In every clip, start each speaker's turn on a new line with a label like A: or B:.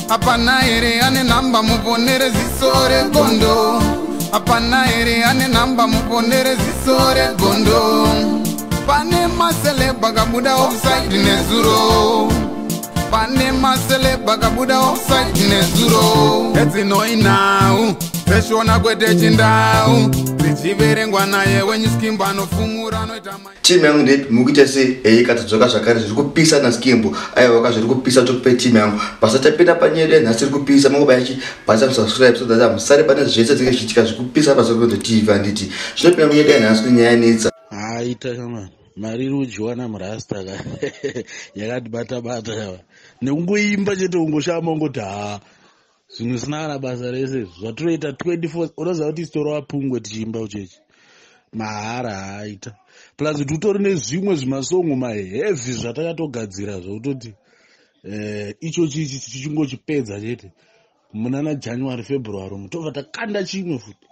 A: Hapana here ane nhamba muponere ziso regondo? Hapana here ane nhamba muponere ziso regondo? Pane maceleb akabuda offside nezuro. Pane maceleb akabuda offside nezuro. Edzinoi nhau dzeshona kwete chindau dzichiverengwa naye wenyu Skimbo anofumura anoita.
B: Timu yangu ndepi? Mukuita sei? Ei, katadzoka zvakare, zviri kupisa naSkimbo. Aiwaka, zviri kupisa. Tokupe timu yangu pasatapinda panyere nhasi iri kupisa. Mangobaya chi basa subscribe so that musare pane zvese dzinge zvichiitika zvikupisa paSokondo TV. Handiti zvinopinda munyaya yanhasi nenyaya yanetsa.
C: Haita shamani, mari iri kudyiwa namurasta ka yakatibata bata yava nekungoimba chete, kungoshama ungoti ha, zvinhu zvisina kana basa rese zvatoita 24. Unoziva kuti isitorova pungwe tichiimba uchechi mahara? Haaita, plus kuti utori nezvimwe zvimasongo maheavy zvatakatogadzira zvokutoti ichochi ichi tichingochipedza chete munana January, February umu, tobva takanda chimwe futi.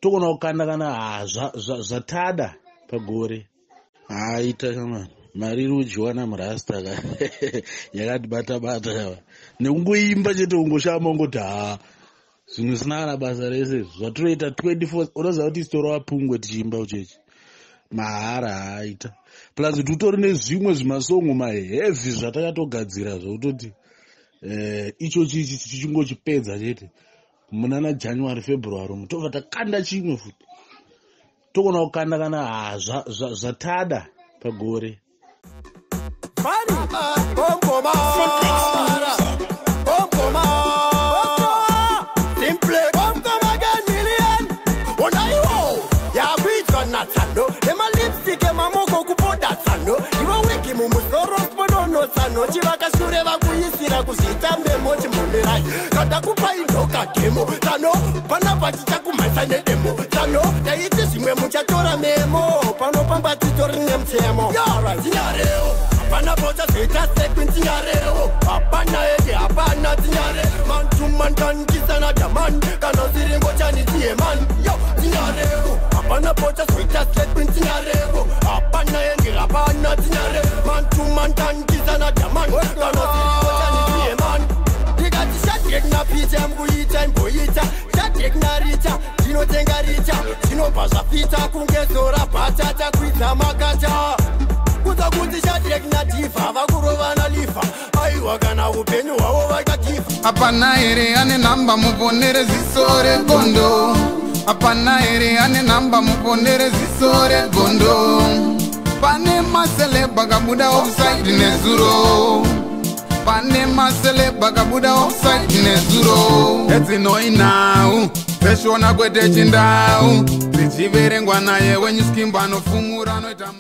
C: Togona kukanda kana ha zvatada pagore. Haita shamani, mari iri kudyiwa namurasta ka yakatibata bata yava nekungoimba chete, kungoshama ungoti ha, zvinhu zvisina kana basa rese zvatoita 24. Unoziva kuti isitorova pungwe tichiimba uchechi mahara? Haaita, plus kuti utori nezvimwe zvimasongo maheavy zvatakatogadzira zvokutoti ichochi ichi tichingochipedza chete munana January, February umu, tobva takanda chimwe futi. Togona kukanda kana ha zvatada pagore.
D: Simplex Music.
E: Simple, come come again, million. Onaiwo, yakuitwa natsano emalipstick emamoko kupoda tsano, iwe wigi mumusoro spodono tsano, chivakashure vakuisira kuzviita memo chimbomirai kada kupai ndoka demo tsano panapa tichakumhasa nedemo tsano taiti zvimwe muchatora memo pano pamba titori nemutemo tinyarewo hapana pauchazoita sekwi tinyarewo hapana ede hapana tinyare man to man kanikisana daman kana siringochani tiyeman yo tinyarewo hapana pauchazoita sekwi tinyarewo hapana ende hapana tinyare man to man kanikisana daman kana siringochani tiyeman. Ndikati Shadrek naPita mukuita imboita Shadrek narita ndinotenga rita zvinobva zvafita kunge zora bhata takwidza makata kunza kuti Shadrek nadhivha vakurovana lifa aiwa kana upenyu hwavo vakagivha.
A: Hapana here ane nhamba muponere ziso regondo? Hapana here ane nhamba muponere ziso regondo? Pane maceleb akabuda offside nezuro. Pane maceleb akabuda offside nezuro. Edzinoi nhau dzeshona kwete chindau dzichiverengwa naye wenyu Skimbo anofumura anoita.